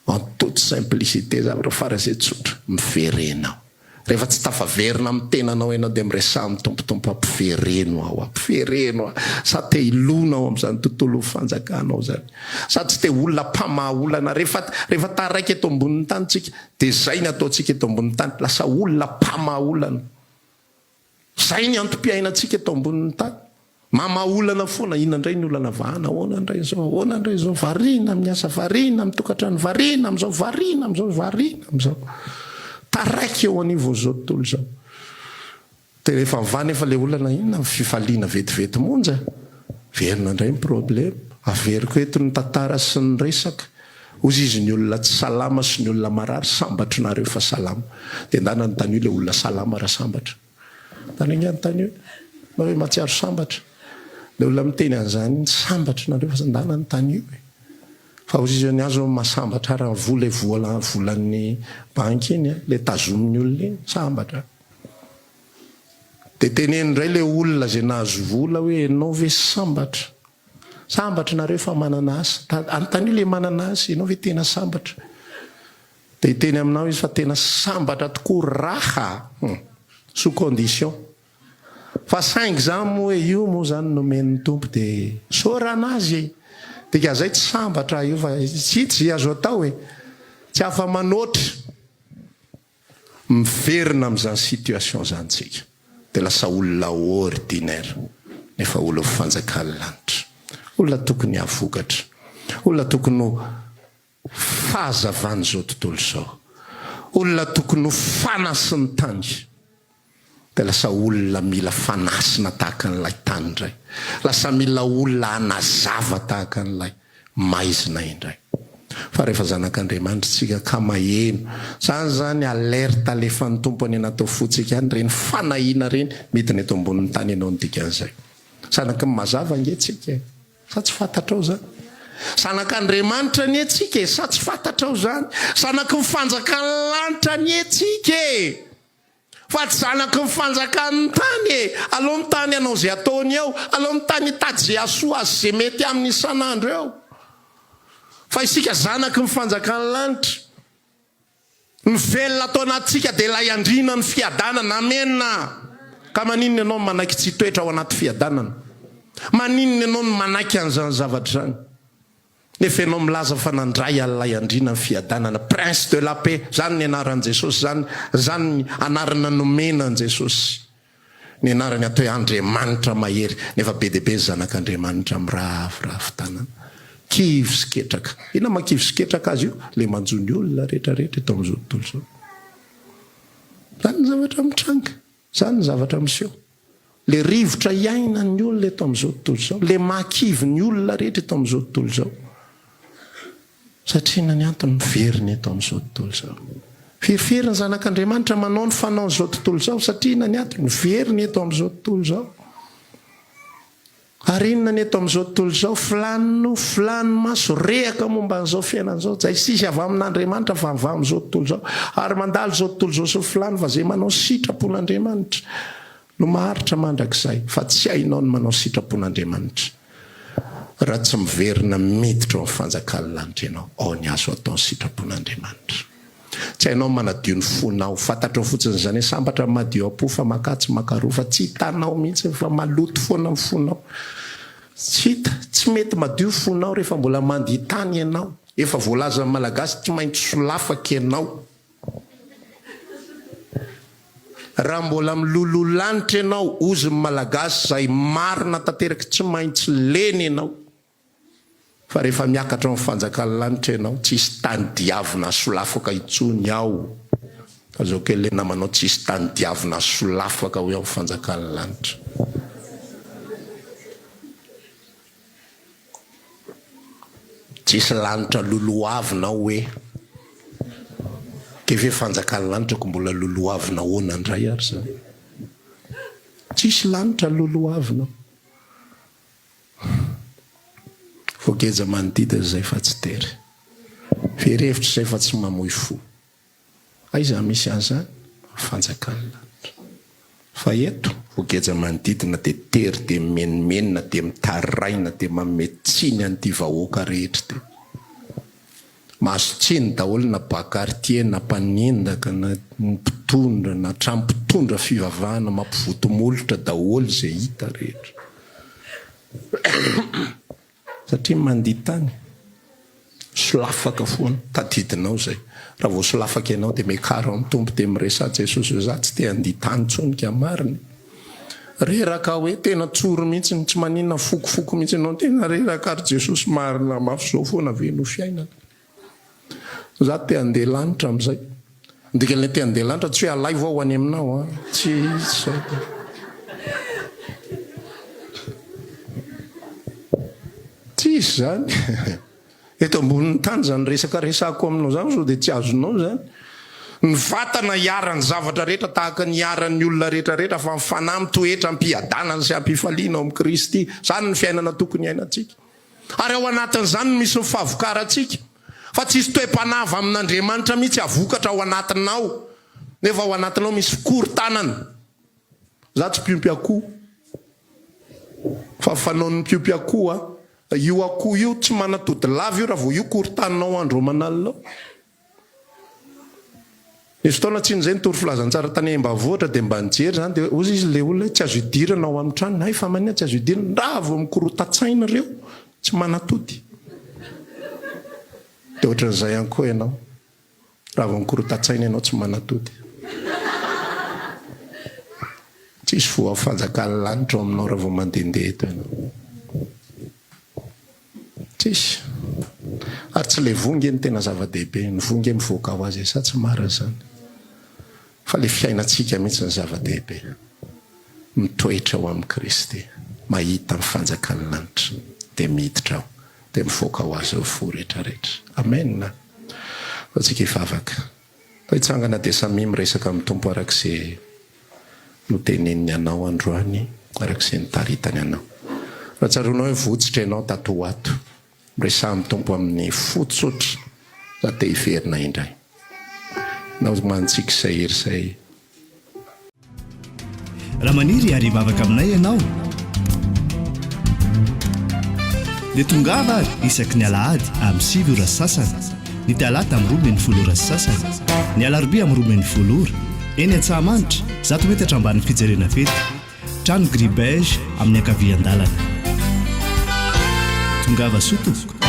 En toute simplicité, zavatra faran'izay tsotra, miverena aho. Rehefa tsy tafaverina amin'ny tenanao ianao dia miresaha amin'ny Tompo, Tompo ampivereno aho, ampivereno aho. Sa te hilona ao amin'izany tontolon'ny fanjakanao izany? Sa tsy te ho olona mpamaha olana? Rehefa rehefa taraiky eto ambonin'ny tany tsika dia izay ny ataontsika eto ambonin'ny tany, lasa olona mpamaha olana. Izay ny antom-piainantsika eto ambonin'ny tany. Mamaha olana foana, inona indray ny olana vahana, ahoana indray izao, ahoana indray izao, variana amin'ny asa, variana amin'ny tokantrano, variana amin'izao, variana amin'izao, variana amin'izao. Taraiky eo anivon'izao tontolo izao. Dia rehefa mivaha nefa ilay olana, inona ny fifaliana vetivety monja? Verina indray ny problema. Averiko eto ny tantara sy ny resaka. Hozy izy ny olona tsy salama sy ny olona marary, sambatry nareo fa salama. Dia ndana anontanio ilay olona salama raha sambatra. Tany angaha ny tany io? Nao hoe mahatsiaro sambatra. Ilay olona miteny an'izany sambatra nareo fa ndana ny tany io e. Fa hozy izy hoe ny ahy zao mahasambatra ahy raha vola vola volan'ny banky iny a, ilay tazomin'ny olona iny, sambatra aho. Dia teneno indray ilay olona izay nahazo vola hoe ianao ve sambatra? Sambatra nareo fa manana asa. Anontanio ilay manana asa, ianao ve tena sambatra? Dia hiteny aminao izy fa tena sambatra tokoa raha, hum, sous condition. Fa saingy izany moa e, io moa izany nomen'ny Tompo dia isaorana Azy e! Dikan'izay tsy sambatra io fa tsy hita izay azo atao e! Tsy afa-manoatra. Miverina amin'izany situation izany tsika dia lasa olona ordinaire nefa olon'ny fanjakan'ny lanitra. Olona tokony hahavokatra. Olona tokony ho fahazavan'izao tontolo izao. Olona tokony ho fanasin'ny tany. Dia lasa olona mila fanasina tahaka an'ilay tany indray. Lasa mila olona hanazava tahaka an'ilay maizina indray. Fa rehefa zanak'Andriamanitra isika ka maheno, izany izany alerte alefan'ny Tompo any anaty fontsika any, ireny fanahiana ireny, midina eto ambonin'ny tany ianao ny dikan'izay. Zanaky ny mazava ange tsika e. Sa tsy fantatrao izany? Zanak'Andriamanitra anie tsika e, sa tsy fantatrao izany? Zanaky ny fanjakan'ny lanitra anie tsika e! Fa tsy zanaky ny fanjakan'ny tany e! Aleo ny tany hanao izay ataony eo, aleo ny tany hitady izay hahasoa azy sy izay mety aminy isan'andro eo. Fa isika zanaky ny fanjakan'ny lanitra. Ny velona ato anatintsika dia ilay andriana ny fiadanana. Amena! Ka maninona ianao no manaiky tsy hitoetra ao anaty fiadanana? Maninona ianao no manaiky an'izany zavatra izany? Nefa ianao milaza fa nandray an'ilay andriana ny fiadanana, Prince de la paix, izany ny anaran'i Jesosy, izany, izany ny anarana nomena an'i Jesosy. Ny anarany atao hoe Andriamanitra mahery, nefa be dia be ny zanak'Andriamanitra miraviravy tanana. Kivy sy ketraka. Inona maha kivy sy ketraka azy io? Ilay manjo ny olona rehetra rehetra eto amin'izao tontolo izao. Izany ny zavatra mitranga. Izany ny zavatra miseho. Ilay rivotra iainan'ny olona eto amin'izao tontolo izao. Ilay mahakivy ny olona rehetra eto amin'izao tontolo izao. Satria inona ny antony? Miverina eto amin'izao tontolo izao. Firifiry ny zanak'Andriamanitra manao ny fanaon'izao tontolo izao satria inona ny antony? Miverina eto amin'izao tontolo izao. Ary inona ny eto amin'izao tontolo izao? Filàn'ny nofo, filàn'ny maso, rehaka momba an'izao fiainana izao. Izay tsisy avy amin'Andriamanitra fa avy amin'izao tontolo izao. Ary mandalo izao tontolo izao sy ny filàny fa izay manao sitrapon'Andriamanitra no maharitra mandrakizay. Fa tsy hainao ny manao sitrapon'Andriamanitra raha tsy miverina miditra ao amin'ny fanjakan'ny lanitra ianao. Ao ny azo atao ny sitrapon'Andriamanitra. Tsy hainao ny manadio ny fonao. Fantatrao fotsiny izany hoe sambatra ny madio am-po fa maka tsy maka roa fa tsy hitanao mihitsy fa maloto foana ny fonao. Tsy hita, tsy mety madio fonao rehefa mbola mandia tany ianao. Efa voalazan'ny Malagasy tsy maintsy solafaka ianao. Raha mbola miloloha lanitra ianao, hozy ny Malagasy izay marina tanteraka tsy maintsy lena ianao. Fa rehefa miakatra ao amin'ny fanjakan'ny lanitra ianao, tsy hisy tany diavina solafaka intsony ao. Lazao kely ilay namanao, tsy hisy tany diavina solafaka hoe ao amin'ny fanjakan'ny lanitra. Tsy hisy lanitra lolohavina ao hoe. Ke ve fanjakan'ny lanitra ko mbola lolohavina ahoana indray ary izany? Tsy hisy lanitra lolohavina ao. Voageja manodidina izay fa tsy tery. Very hevitra izay fa tsy mamoy fo. Aiza misy an'izany? Fanjakan'ny lanitra. Fa eto, Voageja manodidina dia tery dia mimenomenona dia mitaraina dia manome tsiny an'ity vahoaka rehetra ity. Mahazo tsiny daholo na bas quartier na mpanendaka na mpitondra na hatramin'ny mpitondra fivavahana mampivoto molotra daholo izay hita rehetra. Satria mandia tany, solafaka foana, tadidinao izay. Raha vao solafaka ianao dia miakara ao amin'ny Tompo dia miresaha Jesosy hoe za tsy te handia tany intsony ka marina e. Reraka aho hoe tena tsory mihitsy, tsy maninona fokofoko mihitsy ianao, tena reraka ary Jesosy marina mafy izao foana ve no fiainana. Za te handeha lanitra amizay. Ny dikan'ilay te handeha lanitra tsy hoe alaivo aho ho any aminao an! Tsy izay. Tsy izy izany. Eto ambonin'ny tany izany resaka resahako aminao izany sao dia tsy azonao izany. Ny vatana iharan'ny zavatra rehetra tahaka ny iharan'ny olona rehetra rehetra fa ny fanahy mitoetra am-piadanana sy am-pifaliana ao amin'i Kristy. Izany ny fiainana tokony hiainantsika. Ary ao anatin'izany no misy ny fahavokarantsika. Fa tsisy toe-panahy avy amin'Andriamanitra mihitsy havokatra ao anatinao. Nefa ao anatinao misy fikorontanana. Za tsy mpiompy akoho. Fa fanaon'ny mpiompy akoho a, io akoho io tsy manatody lava io raha vao io korontaninao andro aman'alina ao. Nisy fotoana tsinona izay nitory filazantsara tany ambanivohitra dia mba nijery izany dia hozy izy ilay olona hoe tsy azo idirana ao amin'ny tranony. Hay fa maninona tsy azo idirana? Raha vao mikorotan-tsaina ireo tsy manatody. Dia ohatran'izay ihany koa ianao. Raha vao mikorotan-tsaina ianao tsy manatody. Tsisy voa fanjakan'ny lanitra ao aminao raha vao mandehandeha eto ianao. Tsisy. Ary tsy le voa nge no tena zava-dehibe, ny voa nge mivoaka ho azy e, sa tsy marina izany? Fa le fiainantsika mihitsy no zava-dehibe. Mitoetra ao amin'i Kristy, mahita ny fanjakan'ny lanitra, dia miditra ao, dia mivoaka ho azy ny voa rehetrarehetra. Amen! Ndao tsika hivavaka. Ndao hitsangana dia samia miresaka amin'ny Tompo araka izay noteneniny anao androany, araka izay nitaritany anao. Raha tsaroanao hoe votsotra ianao tato ho ato, miresaha amin'ny Tompo amin'ny fo tsotra raha te hiverina indray. Ndao homanintsika izay hery izay. Raha maniry hiary hivavaka aminay ianao dia tongava ary isaky ny alahady amin'ny 9 ora sy sasany, ny talata amin'ny 12 ora sy sasany, ny alarobia amin'ny 12 ora, eny Antsahamanitra, zato metatra ambanin'ny fijerena fety, trano gris beige amin'ny ankavian-dalana. Tongava soa tompoko.